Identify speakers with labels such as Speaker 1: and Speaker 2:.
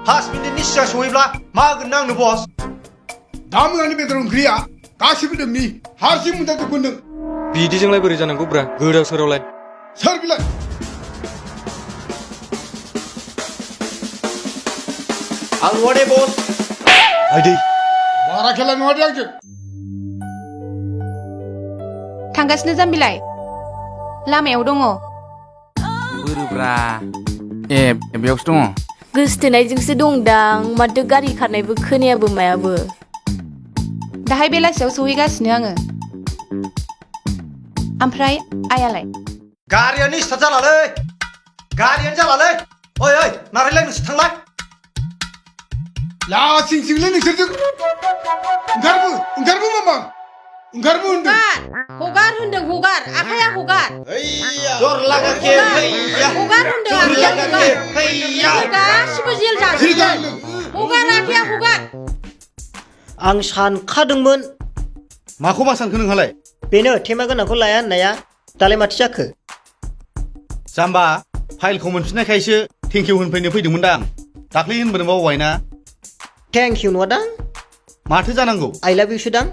Speaker 1: 5 मिनिटनि सिगां सहैब्ला मा होगोन आंनो बस
Speaker 2: दा मोनानि बेदर ओंख्रिया गासिबो नोंनि हारसिं मोनजाजोबगोन नों
Speaker 3: बिदिजोंलाय बोरै जानांगौ ब्रा गोदाव सोरावलाय
Speaker 2: सोर बिलाय
Speaker 1: आं नङा दे बस आइदै
Speaker 2: बारा खेला नङा दे आंजों
Speaker 4: थांगासिनो जाम्बिलाय लामायाव दङ
Speaker 5: बोरोब्रा ए बेयावसो दङ
Speaker 6: गोसथोनायजोंसो दंदां माथो गारि खारनायबो खोनायाबो मायाबो
Speaker 4: दाहाय बेलासियाव सहैगासिनो आङो ओमफ्राय आयालाय
Speaker 1: गारियानो स्टार्ट जालालै गारियानो जालालै ओइ ओइ नारायलाय नोंसोर थांलाय
Speaker 2: लासिं सिंलै नोंसोरजों ओंखारबो मामा ओंखारबो होनदों
Speaker 6: हगार होनदों हगार आखाया हगार
Speaker 1: जर लागाके हैया
Speaker 6: हगार होनदों
Speaker 1: जर
Speaker 6: आखाया
Speaker 1: लागाके
Speaker 6: हगार
Speaker 1: हैया
Speaker 6: गासिबो जेल जाजोबगोन हगार आखाया हगार
Speaker 7: आं सानखादोंमोन
Speaker 1: माखौ मा सानखो नोंहालाय
Speaker 7: बेनो थेमा गोनांखौ लाया होननाया दालाय माथो जाखो
Speaker 1: जाम्बा फाइलखौ मोनफिननायखायसो थेंकिउ होनफैनो फैदोंमोन दां दाख्लै होनबोनो बावबायना
Speaker 7: थेंक इउ नङा दां
Speaker 1: माथो जानांगौ
Speaker 7: आइ लाभ इउ सो दां